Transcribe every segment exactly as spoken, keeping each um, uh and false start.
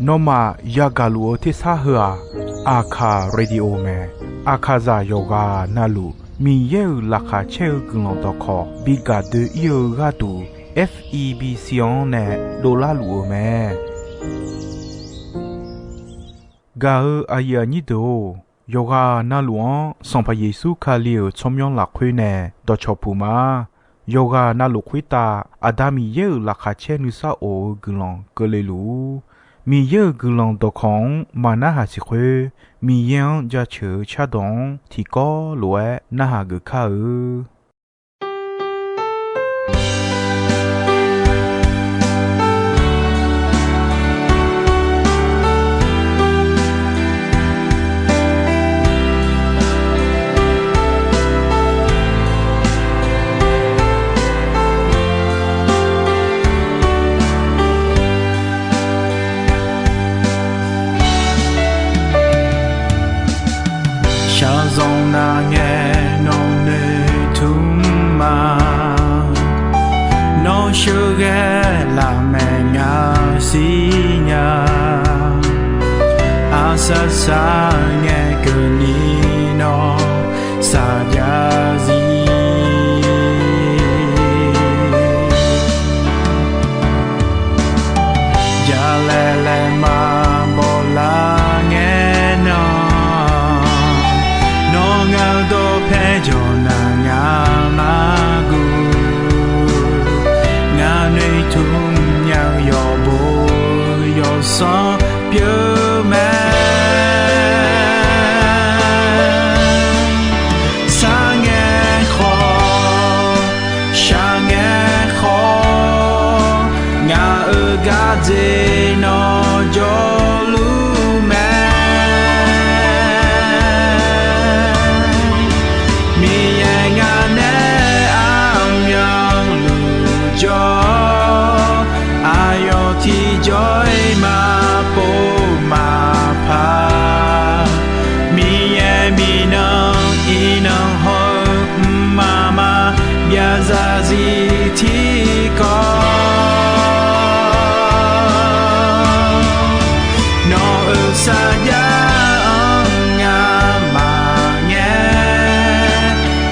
Nawmaf yagaq luf-eu tersar heu-aq, Aqkaq Radio mae. Aqkaqzaq yawqghaq navluf Miqyaer-euq laqkhaq caer-eu guiqlanq dawqkawq bi gaq doe-ir-eu gharduq, F E B C-anr nae dovlar luf-eu mae. Gaq-eu aqyuif aqnyir deuq-or, yawqghaq navluf-anr Sanqpaq Yeqsur Kali-euq tsawrmyanr lafkhoer nae dawqcawq puq ma. Yawqghaq navluf khoertav Aqda Miqyaer-euq laqkhaq caer nuisar of-eu guiqlanq keuvle luf-ur. Miqyaer-euq guiqlanq dawqkawq-anr maqnarhaq siq khoer, Miqyaer-anr jaceuq-eu cardawq-anr tiqkawv lof-aer narhaq geuf kar-eu. Shaqzanq nav ngae nawq noeqtmq ma. Nawr sheuqghae lafmaeq nga siqnya. Aqsaq saq ngae keuvni nawr saqjav zir. Jalaeq laeqma bawlar ngae nan, nawr ngaq-eu dawqpae jawq naq ngaq-anr guv. Ngaq noeqtmq nya-eu yawqbo yawqsanr pyeuf mae. Sar ngae khawf, shaq ngae khawf, ngaq-euq gardzer nawr jawrluf mae. Miqyaer ngaq nae armyanluf jawr, aqyawf tiqjawr-iq maqpov maqpar. Miqyaer miqnan iqnan hawr-eu mqmaq maqbyav zarzir tiqkawv. Nawq-euq sarjax-anr ngamaf ngae,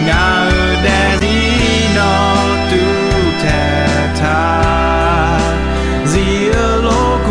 ngaq-euq daefzir nawr tuvtaeq taq. Zir-eu lof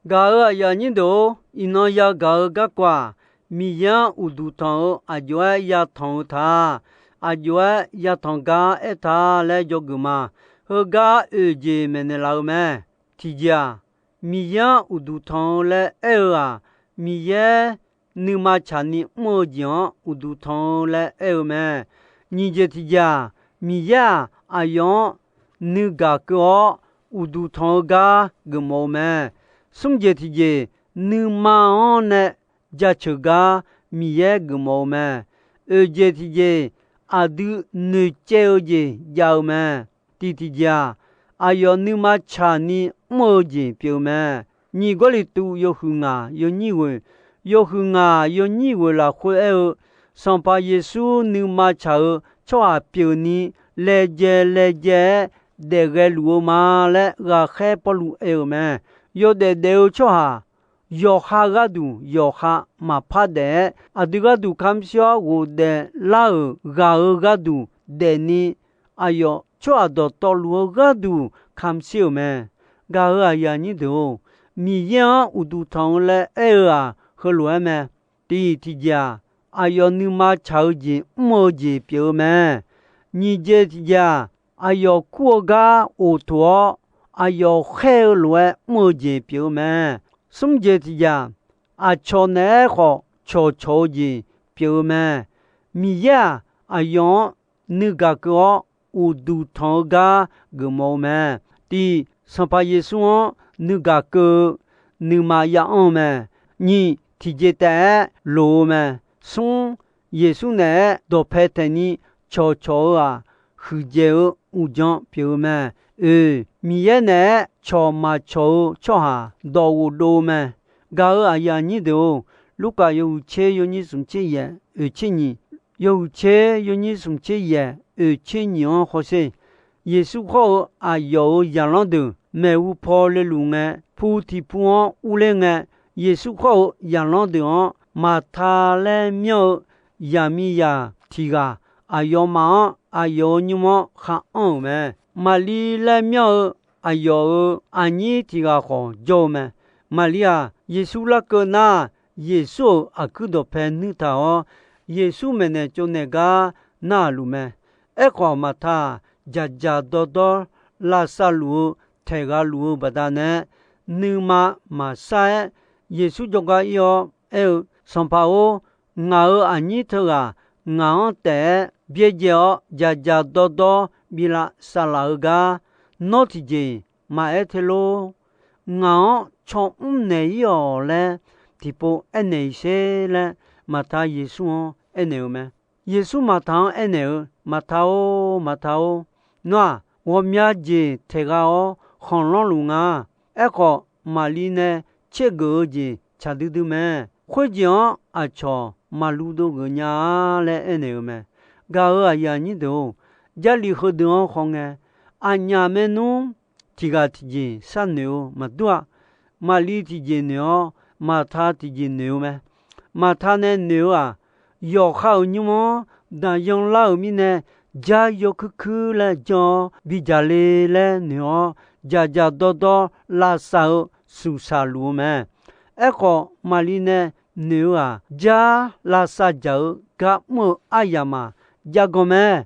Gaq-euq aqyuif aqnyir deuq-or, iqnan yagaq-eu garkawv-aq, Miqyaer-anr uqduq tanq-eu aqjox-aer yatanq-eu ta, aqjox-aer yatanq gar aertaq laer dzawgeuf ma. Heugar oeq jeq maeqnaeq laf-eu mae. Tiqjeq-aq, Miqyaer-anr uqduq tanq-eu laer aer-eu-aq, Miqyaer nuima tsaqni mr-eu jeq-anr uqduq tanq-eu laer aer-eu mae. Nyiq jeq tiqjeq-aq, Miqyaer-aq, aqyawf-anr nuigaq keuv-awr uqduq tanq-eu gar geufmawf-eu mae. Smr jeq tiqjeq, nuima-anr nae jaceuq gar Miqyaer geufmawf-eu mae. Oeq jeq tiqjeq, aqdui noeqcaev-eu jeq jav-eu mae. Tiq tiqjeq-aq, aqyawf nuima tsaqni mr-eu jeq pyeuf-eu mae. Nyiq Gawrliqtu yawhuiq ngaq yawnyir ghoeq, yawhuiq ngaq yawnyir ghoeq lafkhoer aer-eu, Sanqpaq Yeqsur nuima tsaq-eu tsawrhaq pyeufni laejae laejae-aer daef ghae luf-eu ma laer ghaqkhaer Pawrluv aer-eu mae. Yawdaef daef-eu tsawrhaq yawqha gharduq yawqha maqpar daef-aer, aqdui gharduq kamq shir-awr ghofdaef lar-euq ghaq-euq gharduq daefni, aqyawf tsawrhaq dawqtawvluf-eu gharduq kamq shir-euq mae. Gaq-euq aqyuif aqnyir deuq-or, Miqyaer-anr uqduq tanq-eu laer aer-eu-aq, heulof-aer mae. Tiq tiqjeq-aq, aqyawf nuima tsaq-eu jeq mr-eu jeq pyeuf-eu mae. Nyiq jeq tiqjeq-aq, aqyawf kur-eu gar oqtoq-awr, aqyawf khaer-eu lof-aer mr-eu jeq pyeuf-eu mae. Smr jeq tiqjeq-aq, aqcawq naeq-aer khawf cawqcawq-eu jeq pyeuf-eu mae. Miqyaer-aq, aqyawf-anr nuigaq keuv-awr uqduq tanq-eu gar geufmawf-eu mae. Tiq, Sanqpaq Yeqsur-anr nuigaq keuv-eu nuima ya'anr-eu mae. Nyiq, tiqjeq taef-aer loq-eu mae. Smr, Yeqsur naeq-aer dawqpae taeqni cawqcawq-eu-aq, huiqdzaeq-eu uqdzan pyeuf-eu mae. Oeq, Miqyaer naeq-aer cawq maqcawq-eu tsawrhaq dawq ghofdov-eu mae. Gaq-euq aqyuif aqnyir deuq-or, Lurkaf yawhuiq tser yawnyir smq tser yaeq oeq tser nyiq, yawhuiq tser yawnyir smq tser yaeq oeq tser nyiq-anr hawsher. Yeqsur khawr-eu aqyawf-euq zaqlanr deuq maeqhu paw leluf ngae, pu tiq pu-anr urler ngae, Yeqsur khawr-eu zaqlanr deuq-anr Maqta laer myanr-eu zaqmiqzaq tiq ghaq aqyawfmaf-anr aqyawf-euq nymr-anr khar anr-euq mae. Maqli laer myanr-eu aqyawf-euq aqnyir tiq ghaq khawf jawr-eu mae. Maqli-aq, Yeqsur larkeuv nar, Yeqsur-euq aqkuir dawqpae nuir taq-awr, Yeqsur maeqnaeq tsovnaeq gar narhaq luf mae. Aerkhawf, Maqta-aq, dzaqdzaq dawrdawr lavsav luf-eu taeq ghaq luf-eu baqdanae, nuima maqsar-aer, Yeqsur jawrgar ir-awr aer-eu, Sanqpaq-or, ngaq-euq aqnyir teughaq ngaq-anr taef-aer byaerdzae-awr dzaqdzaq dawrdawr bi lavsav laf-eu gar, nawr tiqjeq maqaer te lor. Ngaq-anr caw mr naeq-ir-awq laer tiqpov aernaeq-iq sher laer, Maqta Yeqsur-anr aernaeq-eu mae. Yeqsur Maqta-anr aernaeq-eu, Maqta-or, Maqta-or, nawr-aq, ghawqmya jeq taeq ghaq-awr khanqlanr luf nga. Aerkhawf, Maqli nae tsergeuf-eu jeq tsaq duidui mae. Khoerjeq-anr aqcawq maqlu dov geuf nya-a laer aernaeq-eu mae. Gaq-euq aqyuif aqnyir deuq-or, Jarlif heudeuq-anr khawf ngae, aqnyaf maernmr tiq ghaq tiqjeq sharnoeq-eu maqdur-a. Maqli tiqjeq noeq-awr, Maqta tiqjeq noeq-eu mae. Maqta nae noeq-eu-aq, yawqha-euq nymr-anr daqyan lar-euq mirnae, jar yawkuir kuir laer jan-awr bi dzaq le laer noeq-awr, dzaqdzaq dawrdawr lavsav-eu suqsaq luf-eu mae. Aerkhawf, Maqli nae noeq-eu-aq, jar lavsav dzaq-eu gar mr-eu aryamq-aq, jav ganq mae.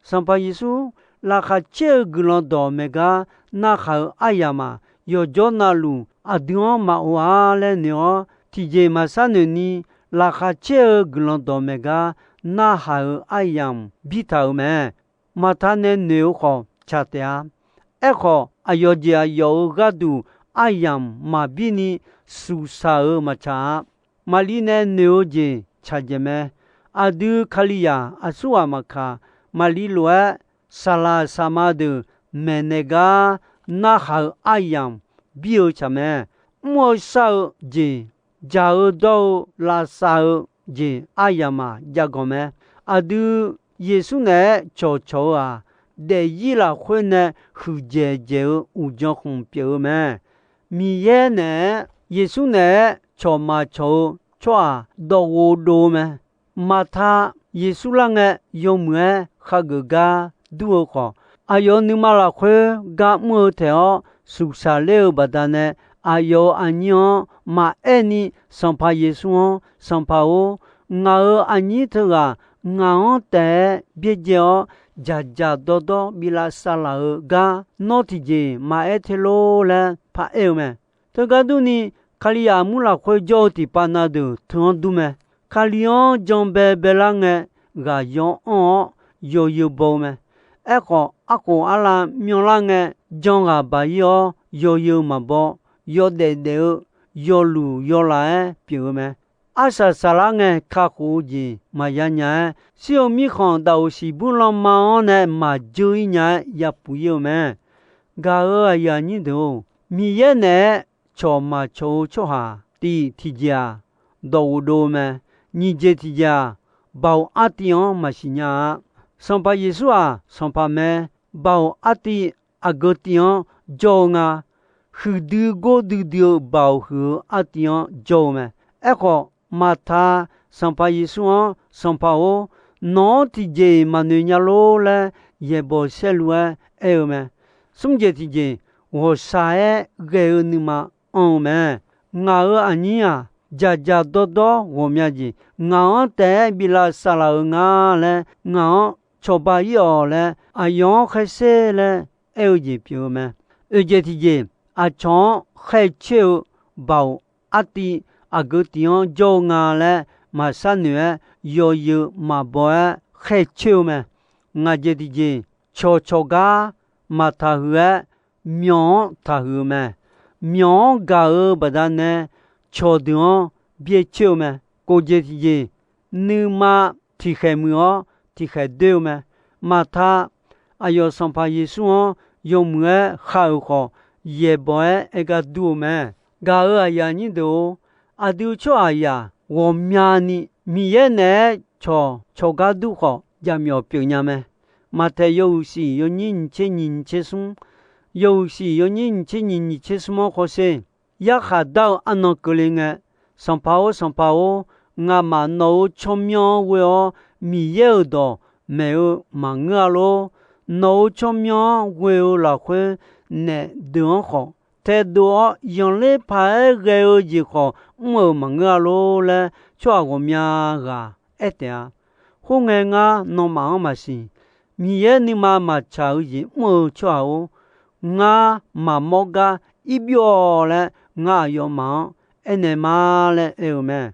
Sanqpaq Yeqsur laqkhaq caer-eu guiqlanq dawq maeq gar narhaq-euq aryamq-aq, yawqjawr navluf aqdui-anr maqoq-a laer noeq-awr, tiqjeq maqsar noeqni, laqkhaq caer-eu guiqlanq dawq maeq gar narhaq-euq aryamq bir taq-euq mae. Maqta nae noeq-eu khawf tsaq taef-a. Aerkhawf, aqyawf jeq aqyawf-euq gharduq aryamq maqbirni suqsaq-euq maqtsaq-a. Maqli nae noeq-eu jeq tsaq dzaeq mae. Aqdui Kalizaq aqsurghaq maqkaq, Maqli lof-aer saqlaq saqma deuq maeqnaeq gar narhaq-euq aryamq bir-eu tsaq mae. Mr-eu shar-eu jeq, dzaq-eu dawr-eu lavsav-eu jeq aryamq-aq jav ganq mae. Aqdui Yeqsur naeq-aer cawqcawq-eu-aq, daefzir lafkhoer nae huiqdzaeq dzaeq-eu uqdzan khmq pyeuf-eu mae. Miqyaer naeq-aer, Yeqsur naeq-aer cawq maqcawq-eu tsawrhaq dawq ghofdov-eu mae. Maqta Yeqsur lar ngae yawmuiq-aer khageuf gar dur-eu khawf, aqyawf nuima lafkhoer gar mr-eu taef-awr suqsaq ler-eu baqdanae, aqyawf-euq aqnyir-anr maqaer ni, Sanqpaq Yeqsur-anr, Sanqpaq-or, ngaq-euq aqnyir teughaq ngaq-anr taef-aer byaerdzae-awr, dzaqdzaq dawrdawr bi lavsav laf-euq gar nawr tiqjeq maqaer te lor laer paraer-eu mae. Teugar durni, Kalizaq armur lafkhoer jawr-eu tiqpav na deuq teu-anr dur mae. Kali-anr jan bae baelar ngae, ghaq yaw anr-awr, yawzeu baw-eu mae. Aerkhawf, arkhof arlav myanlar ngae, jan ghaq baq-ir-awr, yawzeu maqbaw, yawdaef daef-eu, yawluq yawlaf-aer pyeuf-eu mae. Arsaq saqlar ngae, kakhof-eu jeq maqya nya-aer, shir-eu mirkhanq daf-euq siqbur lanma-anr nae maqjeur-ir nya-aer yapuq-ir-eu mae. Gaq-euq aqyuif aqnyir deuq-or, Miqyaer naeq-aer cawq maqcawq-eu tsawrhaq tiq tiqjeq-aq, dawqghof dov-eu mae. Nyiq jeq tiqjeq-aq, baoq artiv-anr maqsiq nya-a. Sanqpaq Yeqsur-aq, Sanqpaq mae. Baoq artiv aqgeu tiv-anr jawr-eu nga. Huiqdui gordui dui-eu baoq huiq-eu artiv-anr jawr-eu mae. Aerkhawf, Maqta Sanqpaq Yeqsur-anr, Sanqpaq-or, nawq-anr tiqjeq-iq maqnoeq nya lor laer yaeqbawq saerlu-aer aer-eu mae. Smr jeq tiqjeq, ghawqshaq-aer ghae-eu nuima anr-eu mae. Ngaq-euq aqnyir-aq, dzaqdzaq dawrdawr ghawqmya jeq, ngaq-anr taef-aer bi lavsav laf-eu nga laer, ngaq-anr cawba-ir-awq laer, aqyawf-anr khaerser laer aer-eu jeq pyeuf-eu mae. Oeq jeq tiqjeq, aqcawq-anr khaercoer-eu baoq artiv aqgeu tiv-anr jawr-eu nga laer maqshar noeq-aer, yawzeu maqbaw-aer khaercoer-eu mae. Ngaq jeq tiqjeq, cawqcawq gar maqtaqhuiq-aer, myawq-anr taqhuiq-eu mae. Myawq-anr gaq-eu baqdanae, cawqdeuq-anr byaercoer-eu mae. Kof jeq tiqjeq, nuima tiqkhaeq muiq-awr tiqkhaeq doer-eu mae. Maqta, aqyawf Sanqpaq Yeqsur-anr yawmuiq-aer khar-euq khawf, yaeqbawq-aer aer gar dur-eu mae. Gaq-euq aqyuif aqnyir deuq-or, aqdui tsawrhaqzaq ghawqmyani Miqyaer naeq-aer cawqcawq gar dur khawf, jaqmyawf pyeuf nya mae. Maqtaeq yawhuiq shif yawnyir nyiq tser nyiq nyiq tser smr, yawhuiq shif yawnyir nyiq tser nyiq nyiq tser smr-anr hawsher. Yarkhaq dar-eu arnan keuvle ngae, Sanqpaq-or, Sanqpaq-or, ngamaf nawq-euq tsawrmyanr-anr ghoe-awr Miqyaer-euq dawq maeq-eu maqngeur-a lor. Nawq-euq tsawrmyanr-anr ghoe-eu lafkhoer naef deuq-anr khawf, taedov-awr yanqler paq-aer ghae-eu jeq khawf mr-euq maqngeur-a lor laer, tsawrhaq ghawqmya ghaq aer taef-a. Khoerngae ngar nawmaf-anr maqsiq. Miqyaer nuima maqtsaq-eu jeq mr-eu tsawrhaq-or, ngar maqmawr gar ir byov-awq laer, ngar aqyawfmaf-anr aernaeq ma laer aer-eu mae.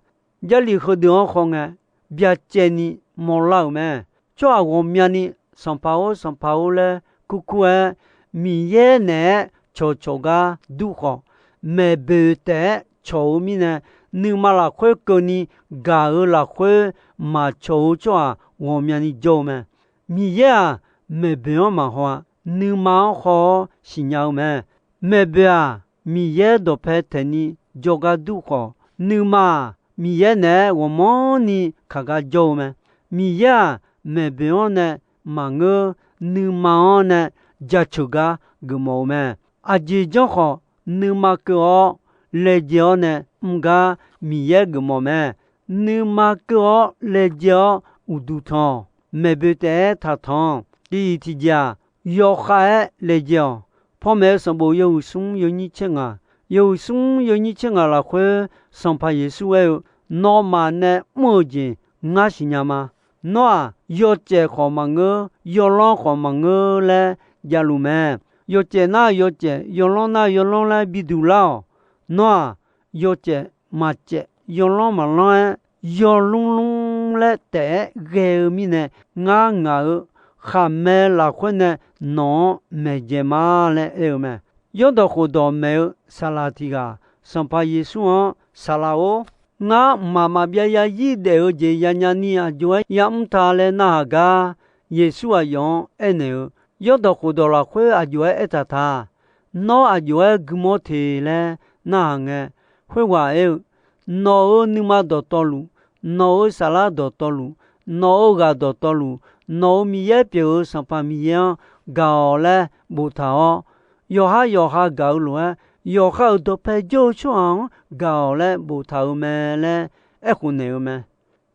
Jarlif heudeuq-anr khawf ngae, byacaevni mawrlar-euq mae. Tsawrhaq ghawqmyani Sanqpaq-or, Sanqpaq-or laer kurkur-aer, Miqyaer naeq-aer cawqcawq gar dur khawf, maeqboeq taef-aer cawq-eu mirnae, nuima lafkhoer keuvni gaq-euq lafkhoer maqcawq-eu tsawrhaq ghawqmyani jawr-eu mae. Miqyaer-aq, maeqboeq-anr maqhaw-a. Nuima-anr haw-awr siqnya-eu mae. Maeqboeq-aq, Miqyaer dawqpae taeqni jawrgar dur khawf, nuima-aq, Miqyaer naeq-aer ghawqmanrni kaq gar jawr-eu mae. Miqyaer-aq, maeqboeq-anr nae maqngeur, nuima-anr nae jaceuq gar geufmawf-eu mae. Aqjeq janr khawf, nuima keuv-awr laejae-awr nae mr gar Miqyaer geufmawf mae. Nuima keuv-awr laejae-awr uqduq tanq-awq. Maeqboeq taef-aer taqtanq-awq. Tiq tiqjeq-aq, yawkhav-aer laejae-awq. Panmaeq-eu sanqbof yawhuiq smr yawnyir tser ngaq, yawhuiq smr yawnyir tser ngaq lafkhoer Sanqpaq Yeqsur aer-eu, Nawmaf nae mr-eu jeq ngar siqnya ma. Nawr-aq, yawcaef khawf maqngeur, yawlanr khawf maqngeur laer javluf mae. Yawcaef nar yawcaef, yawlanr nar yawlanr laer biduq lar-awq. Nawr-aq, yawcaef maqcaef, yawlanr maqlanr-aer, yawlmr lmr laer taef-aer ghae-eu mirnae, ngar ngaq-euq khaqmae lafkhoer nae nawq-anr maeqdzaeq ma laer aer-eu mae. Yawrdawq khofdawq maeq-eu saqlaq tiq ghaq Sanqpaq Yeqsur-anr, Saqlaq-or, ngar mqmaq maqbyav yarzir daef-eu jeq yanya ni aqjox-aer yamr ta laer narhaq gar, Yeqsur aqyawf-anr aernaeq-eu, Yawrdawq khofdawq lafkhoer aqjox-aer aertaq ta. Nawr aqjox-aer guimawr te laer narhaq ngae, khoerghaq aer-eu, Nawq-euq nuima dawqtawvluf, nawq-euq saflar dawqtawvluf, nawq-euq ghaq dawqtawvluf, nawq-euq Miqyaer pyeuf-eu Sanqpaq Miqyaer-anr gaq-awq laer boftaq-awr, yawqhar yawqha gaq-eu lof-aer, yawqha-euq dawqpae jawr-eu tsawrhaq-anr gaq-awq laer boftaq-euq mae laer aerkhof naeq-eu mae.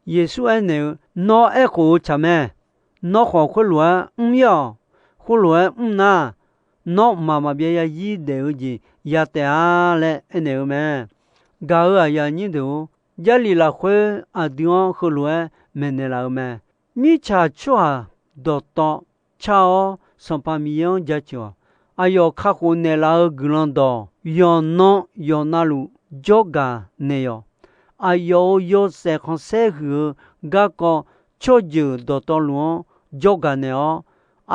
Yeqsur aernaeq-eu, Nawr aerkhof-eu tsaq mae. Nawr khawf khoerlof-aer mr-ir-awq. Khoerlof-aer mr nar, Nawr mqmaq maqbyav yarzir daef-eu jeq ya taef-a laer aernaeq-eu mae. Gaq-euq aqyuif aqnyir deuq-or, Jarlif lafkhoer aqdui-anr heulof-aer maeqnaeq laf-eu mae. Mirtsaq tsawrhaq dawqtawv car-awr, Sanqpaq Miqyaer-anr jaceuq-awq. Aqyawf kakhof naeqlaf-eu guiqlanq dawq yawqnan yawqnavluf jawrgaq naeq-awq. Aqyawf-euq yawshaef khanqsaer huiq-eu garkawv tsawrjeuq dawqtawvluf-anr jawrgaq naeq-awr,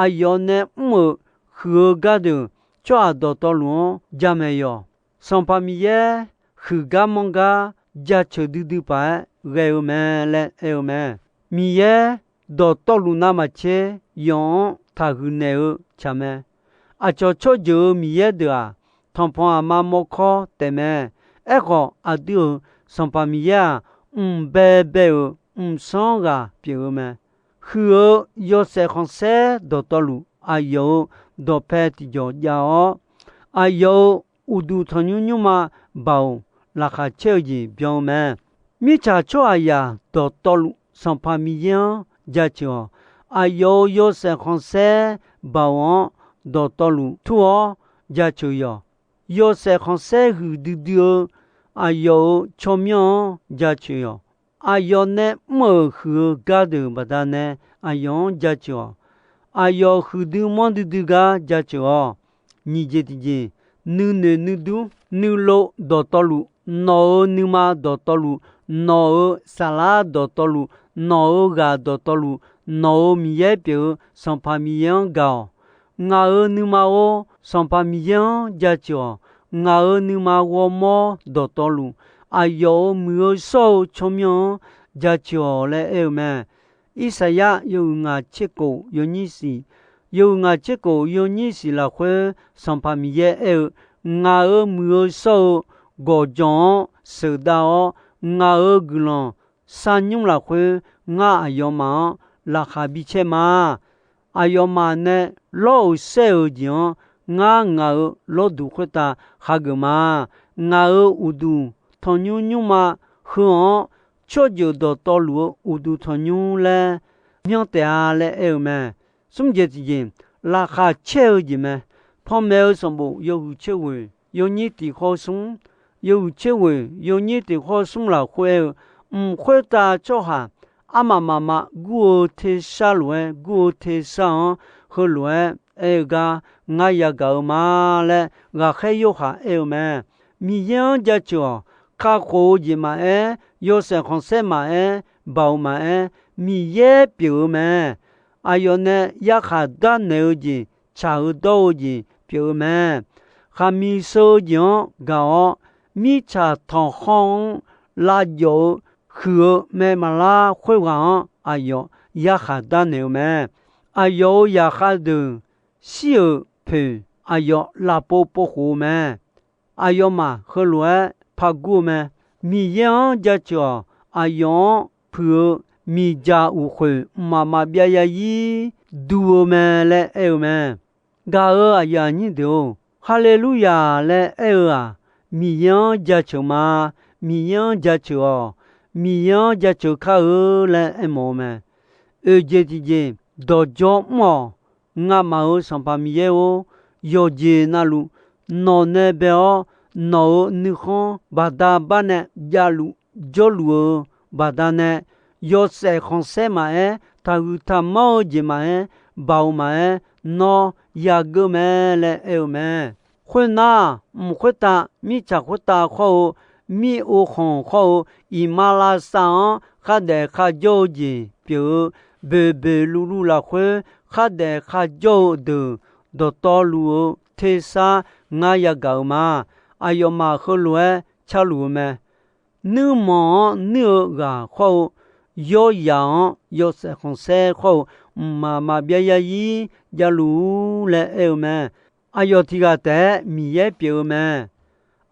aqyawf nae mr-euq huiq-eu gardeuq tsawrhaq dawqtawvluf-anr jamaeq yawq. Sanqpaq Miqyaer huiqgar manrgar jaceuq duidui paq-aer ghae-eu mae laer aer-eu mae. Miqyaer dawqtawvluf navmaqtser yawf-anr taqhuiq naeq-eu tsaq mae. Aqcawq tsawrjeuq-euq miqyaer deuq-aq, tanqpanq aqma mawrkawr taefmae. Aerkhawf, aqdui-euq Sanqpaq Miqyaer-aq, mq baebae-euq mqsanr ghaq pyeuf-eu mae. Huiq-eu yawshaef khanqsaer dawqtawvluf, aqyawf-euq dawqpae tiqjawq jav-awr, aqyawf-euq uqduq tanqnymr nymrma baoq laqkhaq caer-eu jeq byan-eu mae. Mirtsaq tsawrhaqzaq dawqtawvluf Sanqpaq Miqyaer-anr jaceuq-awq. Aqyawf-euq yawshaef khanqsaer baoq-anr dawqtawvluf tur-awr jaceuq yawq. Yawshaef khanqsaer huiqdui dui-eu aqyawf-euq tsawrmyanr-anr jaceuq yawq. Aqyawf nae mr-euq huiq-eu gardeuq baqdanae aqyawf-anr jaceuq-awq. Aqyawf huiqdui manrdui dui gar jaceuq-awq. Nyiq jeq tiqjeq, nuinoeq nuidur nuilov dawqtawvluf, nawq-euq nuima dawqtawvluf, nawq-euq saflar dawqtawvluf, nawq-euq ghaq dawqtawvluf, nawq-euq Miqyaer pyeuf-eu Sanqpaq Miqyaer-anr gaq-awq. Ngaq-euq nuima-or, Sanqpaq Miqyaer-anr jaceuq-awq. Ngaq-euq nuima ghawrmawr dawqtawvluf, aqyawf-euq muiq-eu shawr-eu tsawrmyanr-anr jaceuq-awq laer aer-eu mae. Irsaqyar yawhuiq ngaq tser kof yawnyir siq, yawhuiq ngaq tser kof yawnyir siq lafkhoer Sanqpaq Miqyaer aer-eu, Ngaq-euq muiq-eu shawr-eu gawqjawq-anr sheuqdav-awr, ngaq-euq guiqlanq sharnymr lafkhoer ngar aqyawfmaf-anr laqkhaq bicaer ma. Aqyawfmaf nae lawr-euq saer-euq jeq-anr ngar ngaq-euq lawrduq khoertav hageuf ma. Ngaq-euq uqduq tanqnymr nymrma heu-anr tsawrjeuq dawqtawvluf-eu uqduq tanqnymr laer myanr taef-a laer aer-eu mae. Smr jeq tiqjeq, laqkhaq caer-eu jeq mae. Panmaeq-eu sanqbof yawhuiq tser ghoeq yawnyir tiq khawr smr, yawhuiq tser ghoeq yawnyir tiq khawr smr lafkhoer aer-eu, mq khoertav tsawrhaq armaf mafma gur-eu tersar lof-aer gur-eu tersar-anr heulof-aer aer-eu gar ngar yagaq-eu ma laer ghaqkhaer Yorhaq aer-eu mae. Miqyaer-anr jaceuq-awq. Kakhof-eu jeq maqaer, yawshaef khanqsaer maqaer, baoq maqaer, Miqyaer pyeuf-eu mae. Aqyawf nae yarkhaq darnaeq-eu jeq, tsaq-eu dawr-eu jeq pyeuf-eu mae. Khaqmiq sheu-eu jeq-anr gaq-awr, mirtsaq tanqkhanr-anr lavjawf-eu huiq-eu mae maqlar khoerghaq-anr aqyawf yarkhaq darnaeq-eu mae. Aqyawf-euq zaqkhav deuq shir-euq poeq aqyawf lavpov povkhof-eu mae. Aqyawfmaf heulof-aer pargur-eu mae. Miqyaer-anr jaceuq-awq. Aqyawf-anr puiq-eu miqdzaq uqkhoeq mqmaq maqbyav yarzir du-eu mae laer aer-eu mae. Gaq-euq aqyuif aqnyir deuq-or, Haleluya laer aer-eu-aq, Miqyaer-anr jaceuq ma. Miqyaer-anr jaceuq-awq. Miqyaer-anr jaceuq kar-eu laer aermawf-eu mae. Oeq jeq tiqjeq, dawqdzawr mr-awq. Ngamaf-euq Sanqpaq Miqyaer-or, yawqjeq navluf nawq nae bae-awr, nawq-euq nuikhanr baqda bar nae javluf jawrluf-eu baqdanae, yawshaef khanqsaer maqaer, taqhuiq taqmanr-eu jeq maqaer, baoq maqaer, nawr yageur mae laer aer-eu mae. Khoernar, mq khoertav, mirtsaq khoertav khawr-eu, mir-ov khanq khawr-eu, iqmalavshav-anr khardaef kharjawr-eu jeq pyeuf-eu, boeqboeq luvluv lafkhoer khardaef kharjawr-eu deuq dawqtawvluf-eu tersar ngar yagaq-euq ma. Aqyawfmaf heulof-aer carluf-eu mae. Nuirmanq-anr nuir-eu ghaq khawr-eu, yawryaq-anr yawshaef khanqsaer khawr-eu, mqmaq maqbyav yarzir javluf-ur laer aer-eu mae. Aqyawf tiq ghaq taef-aer Miqyaer pyeuf-eu mae.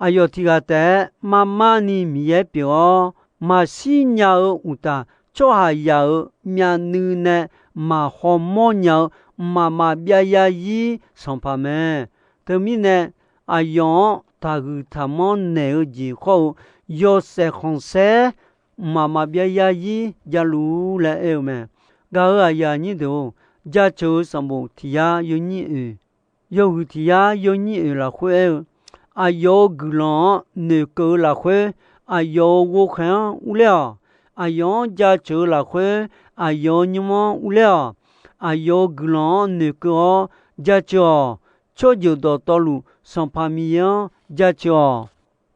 Aqyawf tiq ghaq taef-aer marmar ni Miqyaer pyeuf-awr, maqshir nya-eu uqtaf, tsawrhaqzaq-euq myavnuiv nae maqhaw mawrnya-eu mqmaq maqbyav yarzir sanqpaq mae. Teumirnae, aqyawf-anr taqhuiq taqmanr naeq-eu jeq khawr-eu, yawshaef khanqsaer mqmaq maqbyav yarzir javluf-ur laer aer-eu mae. Gaq-euq aqyuif aqnyir deuq-or, jaceuq-eu sanqbof tiq yar yawnyir oeq Yawhuiq tiq yar yawnyir oeq lafkhoer aer-eu, aqyawf-euq guiqlanq-anr noeqkeuv-eu lafkhoer, aqyawf-euq ghovkhaeq-anr urler-awq. Aqyawf-anr jaceuq-eu lafkhoer, aqyawf-euq nymr-anr urler-awq. Aqyawf-euq guiqlanq-anr noeqkeuv-awr jaceuq-awq. Tsawrjeuq dawqtawvluf Sanqpaq Miqyaer-anr jaceuq-awq.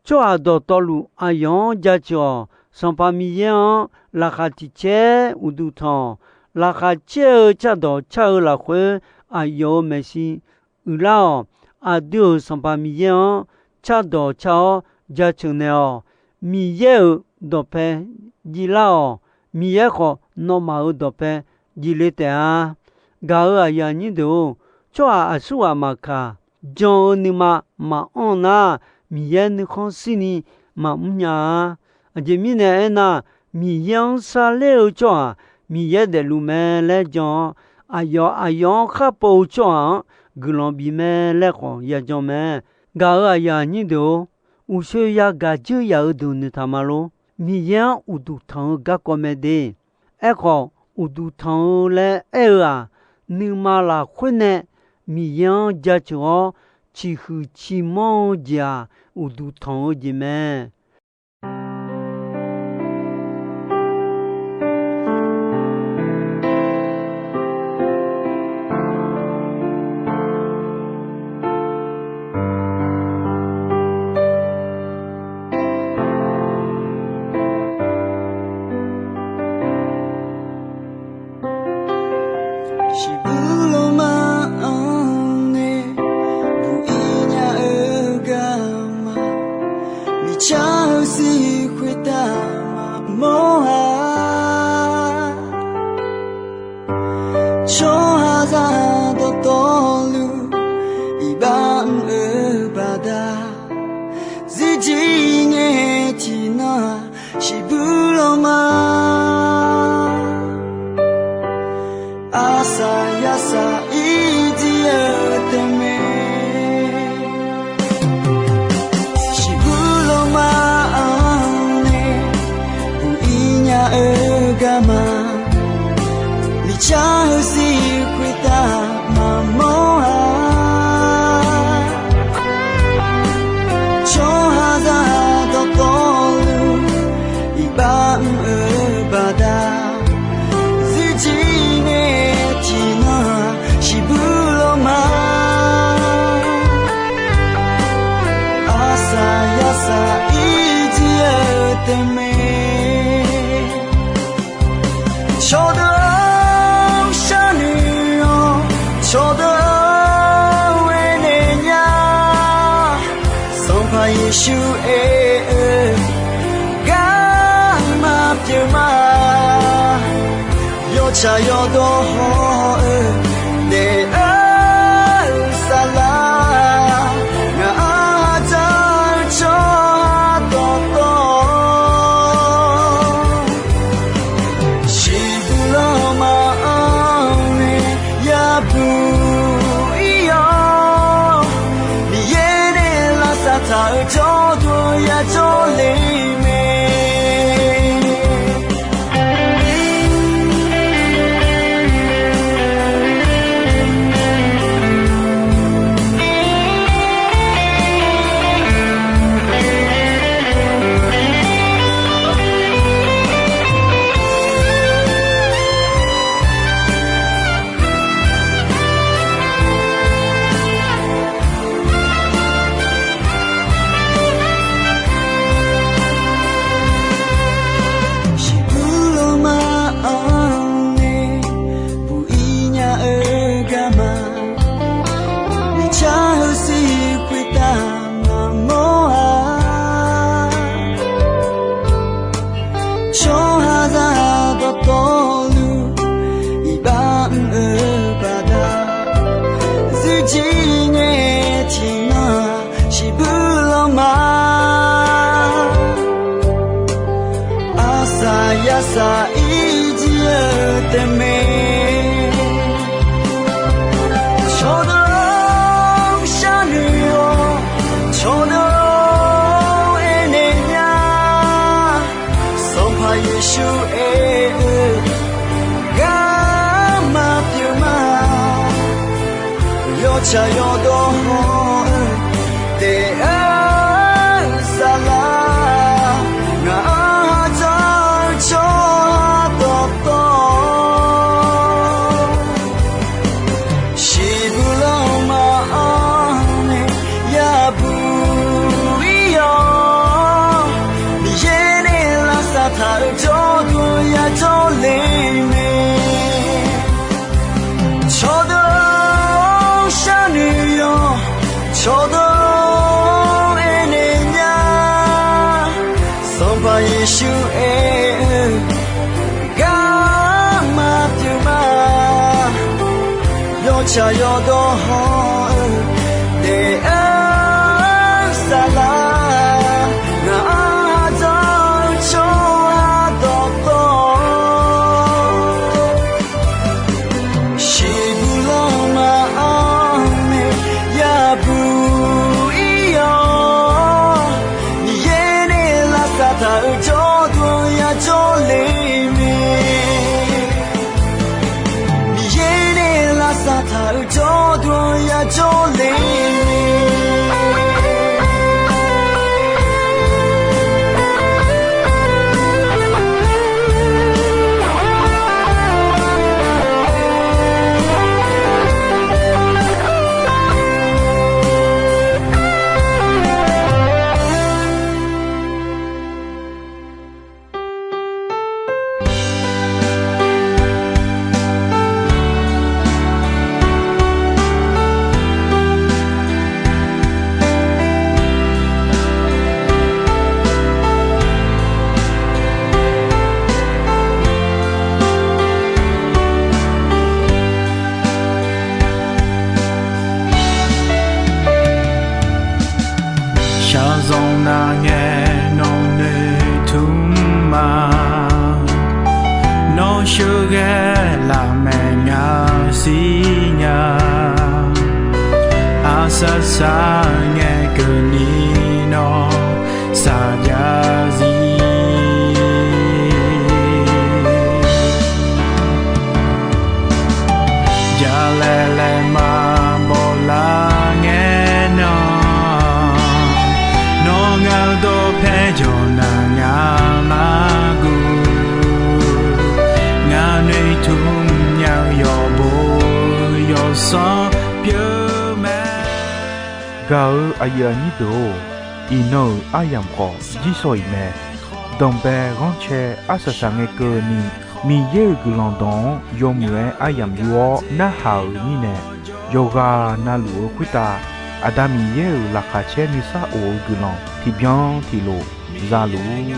Tsawrhaq dawqtawvluf aqyawf-anr jaceuq-awq. Sanqpaq Miqyaer-anr laqkhaq tiq caer uqduq tanq-awq. Laqkhaq caer-eu cardawq car-eu lafkhoer, aqyawf-euq maeqshi uiqlar-awq. Aqdui-euq Sanqpaq Miqyaer-anr cardawq car-awr jaceuq naeq-awq. Miqyaer-euq dawqpae jivlar-awq. Miqyaer khawf, nawmaf-euq dawqpae jivle taef-a. Gaq-euq aqyuif aqnyir deuq-or, tsawrhaq aqsurghaq maqkaq, jan-eu nuima maqanr nar, Miqyaer nuikhanr shirni maqmr nya-a. Aqjeq mirnae aernar, Miqyaer-anr sharler-eu tsawrhaq Miqyaer daefluf mae laer jan-awr, aqyawf aqyawf-anr khar pov-eu tsawrhaq-anr guiqlanq bif mae laer khawf yajan mae. Gaq-euq aqyuif aqnyir deuq-or, uqshoe yagaq dzeur yaf-eu deuq noeqtaq ma lor. Miqyaer-anr uqduq tanq-eu garkawv mae de. Aerkhawf, uqduq tanq-eu laer aer-eu-aq, nuima lafkhoer nae Miqyaer-anr jaceuq-awr, ciqhuiq ciqmanr-eu jeq-aq, uqduq tanq-eu jeq mae. Shiqbuir lawrma-anr nae buq-ir nya-eu garma, miqcar-eu sir khoertav maqmawr-a. Tsawrhaqzaq dawqtawvluf iqbax mr-eu baqda, zirjir ngae tiqnan-aq, shiqbuir lawrma arsaq yarsaq irjir-eu taef mae. Shiqbuir lawrma-anr nae buq-ir nya-eu garma, miqcar-eu sir khoertav maqmawr-a. Tsawrhaqzaq dawqtawvluf iqbax mr-eu baqda, zirjir ngae tiqnan-aq, shiqbuir lawrma arsaq yarsaq irjir-eu taef mae. Cawqdeuq-or, sharnoeq-awq. Cawqdeuq-or, aernaeq nya. Sanqpaq Yeqsur aer-eu garma pyeuf ma. Yawtsaq yawdawr haw-eu daef-eu saflar, ngaq-anr dzaq-eu tsawrhaq dawqtawv, shiqbuir lawrma-anr nae yabuq ir-awr, Miqyaer nae lavsav taq-euq jawrduq yajawr le mae. Shiqbuir lawrma-anr nae buq-ir nya-eu garma, miqcar-eu sir khoertav maqmawr-a. Tsawrhaqzaq dawqtawvluf iqbax mr-eu baqda, zirjir ngae tiqnan shiqbuir lawrma arsaq yarsaq irjir-eu taef mae. Cawqdeuq-or, sharnoeq-awq. Cawqdeuq-or, aernaeq nya. Sanqpaq Yeqsur aer-eu garma pyeuf ma. Yawr Tsaq yawdawr hawr-eu daef-eu saflar, ngaq-anr ha dzawr-eu tsawrhaq dawqtawv, shiqbuq lanma-anr nae yabuq ir-awr, Miqyaer nae lavsav taq-euq jawrduq yajawr le mae. Cawqdeuq-anr sharnoeq yawq, cawqdeuq-anr aernaeq nya, Sanqpaq Yeqsur aer-eu garma pyeuf ma. Yawtsaq yawdawr hawr-eu daef-eu saflar, ngaq-anr ha dzawr-eu tsawrhaq dawqtawv, shiqbuq lanma-anr nae yabuq ir-awr, Miqyaer nae lavsav taq-euq jawrduq yajawr le mae. Miqyaer nae lavsav taq-euq jawrduq yajawr le mae. Shaqzanq nav ngae nawq noeqtmq ma. Nawr sheuqghae lafmaeq nya siqnya. Arsaq saq ngae keuvni nawr saqjav zir. Jalaeq laeqma bawlar ngae nan, nawr ngaq-eu dawqpae jawq naq ngaq nar guv. Ngaq noeqtmq nya-eu yawqbo yawsanr pyeuf mae. Gaq-eu aqyuif aqnyir deuq-or, iqnan-euq aryamq khawf jirsawq iq mae. Danqbae ghanrcae arsaq saq ngae keuvni, Miqyaer-euq guiqlanq dawq-anr yawmuiq-aer aryamq yur-awr narhaq-euq mirnae, yawqghaq navluf-eu khoertav Aqda Miqyaer-euq laqkhaq caer nuisar of-eu guiqlanq tiqbyan tiqlof za luf-ur.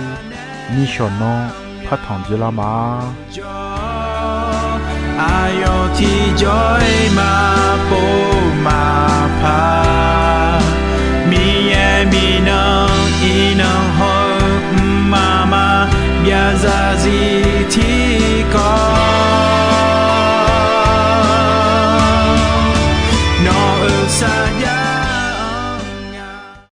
Nishawq nanr partanq dzoerlar ma. Aqyawf tiqjawr-iq maqpov maqpar, Miqyaer Miqnan iqnan hawr-eu mqmaq maqbyav zarzir